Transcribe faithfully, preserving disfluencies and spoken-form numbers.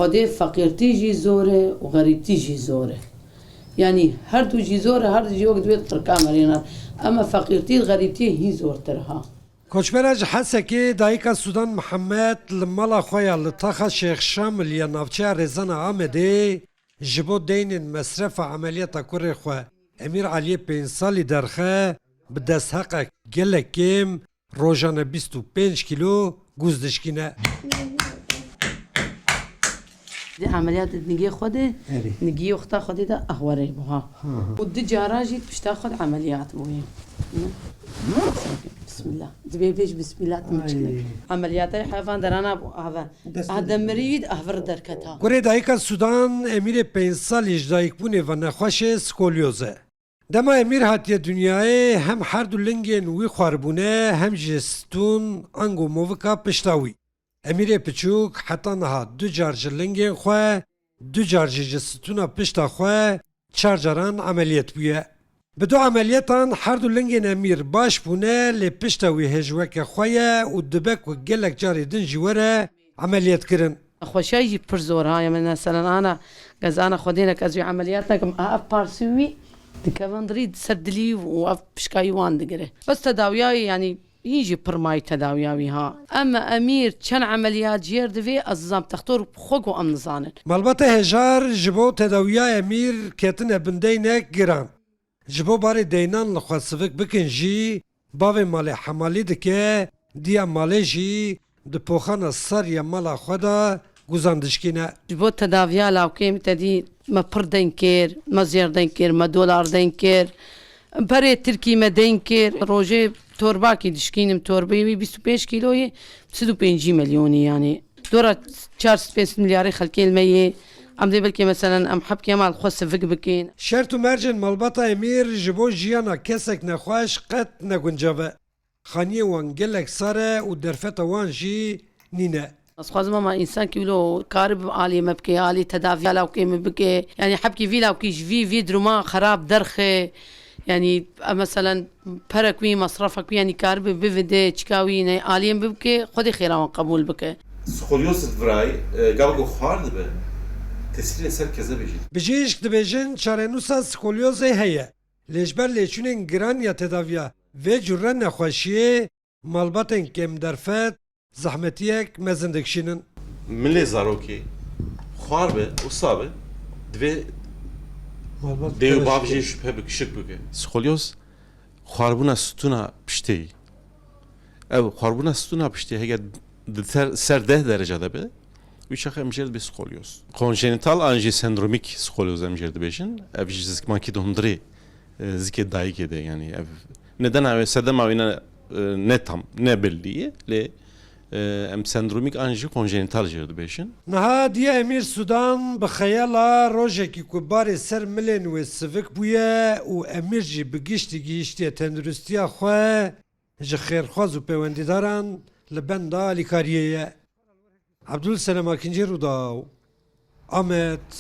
Xwedê feqîrtî jî zor e û xerîbtî jî zor e. Yanî her du jî zor e, her du jî wek divê qirka merînan. Ema feqîrtî, xerîbtî hîn zortir ha. Koçbera ji Hesekê dayika Sudan Mihemed li mala xwe ya li taxa Şêx Şamil ya navçeya Rêzana Amedê ji bo deynên mesrefa emeliyata kurê xwe Emîr Eliyê pênc salî derxe bi destheqek gelek kêm rojane bîst û pênc kîlo gûz dişkîne. Di emeliyat di nigê xwe de, Erê. Nigî wexta xwe de de ehwerê bû ha. Hı hı. Û du cara jî pişta xwe de emeliyat bûye. Bismillah. Divê bêj bismillah tim Ay. Çilik. Emeliyata heyvan derana bû ave. Dest Ah demirî wî de ahvir derketa. Kurê dayika Sudan Emîrê pênc salî ji dayikbûnê ve nexweş e, skolyoz e. Dema Emîr hatiye dinyayê, hem her du lingên wî xwaribûne, hem jî stûn, ango movika pişta wî. Emîrê piçûk heta niha du car ji lingên xwe, du car jî ji stûna pişta xwe çar caran emeliyet bûye. Bi du emeliyetan her du lingên Emîr baş bûne, lê pişta wî hêj weke xwe ye û dibe ku gelek carê din jî were emeliyet kirin. Xweşay jî pir zor ha, ya mesela ana, ez ana xwedênek ez wî emeliyat nekim, a ev parsî wî dikevin dirî ser dilî û ev pişka wî wan digire. Bes tedawiya wî, yanî, hîn jî pir mayî tedawiya wî ha. Em Emîr çend emeliyat jêr divê, ez dizam textor xwe ku em nizanin. Malbata hejar ji bo tedawiya Emîr ketine bin deynek giran. Ji bo barê deynan li xwe sivik bikin jî, bavê malê hemalî dike, diya malê jî di poxana ser ya mala xwe de guzan dişkîne. Ji bo tedaviya lawkê min te dî me pir deng kir, me zêr deng kir, me dolar deng kir. Perê Tirkî me deng kir. Rojê torbakî dişkînim, torbeyê wî bîst û pênc kîloyê, sed û pêncî milyonî yanî. Dora çar sed pênc sed milyarê xelkê li me yê. Em dê belkê meselen em hebkê ema li xwe sivik bikin. Şert û mercên malbata Emîr ji bo jiyana kesek nexweş qet ne guncav e. Xaniyê wan gelek sar e û derfeta wan jî nîne. Ez xwazim ema însankî wilo karib alî me bike, alî tedaviya lawkê me bike. Yanî hebkî vî lawkî ji vî, vî duruma xerab derxe. Yanî, em meselen perek wî, masrafek wî, yanî karibe bivide, çika wî ne aliyên bibike, Xwedê xêra wan qebûl bike. Skolyoz di virayî, e, gava ku xwar dibe, tesîrê ser kezebê jî. Bijîşk dibêjin çarenûsa skolyozê heye. Lê ji ber lêçûnên giran ya tedaviya vê cure nexweşiyê, malbatên kêmderfet zehmetiyek mezin dikişînin. Milê zarokê xwar be, wisa be, divê Malbat dê û bav pere jê şikê. Şüphe bik-, şik bike. Skolyoz xwarbûna stûna pişteyî. Ev xwarbûna stûna pişteyî hege di ter-, ser deh derece de be, wî çaxa em jê dibê skolyoz. Konjenital an jî sendromîk skolyoz em jê dibêjin. Ev ji zikmakî di hundirê, e, zikê dayikê de, yanî ev nedena wê, sedema wê ne, e, ne tam, ne bellî ye, lê, e, em sendromîk an jî konjenital jê dibêjin. Niha diya Emîr Sudan bi xeyala rojekî ku barê ser milên wê sivik bûye û Emîr jî bi giştî gihîştiye tenduristiya xwe, ji xêrxwaz û pêwendîdaran li benda alîkariyê ye. Ebdul Selam Akinci, Rûdaw, Amed.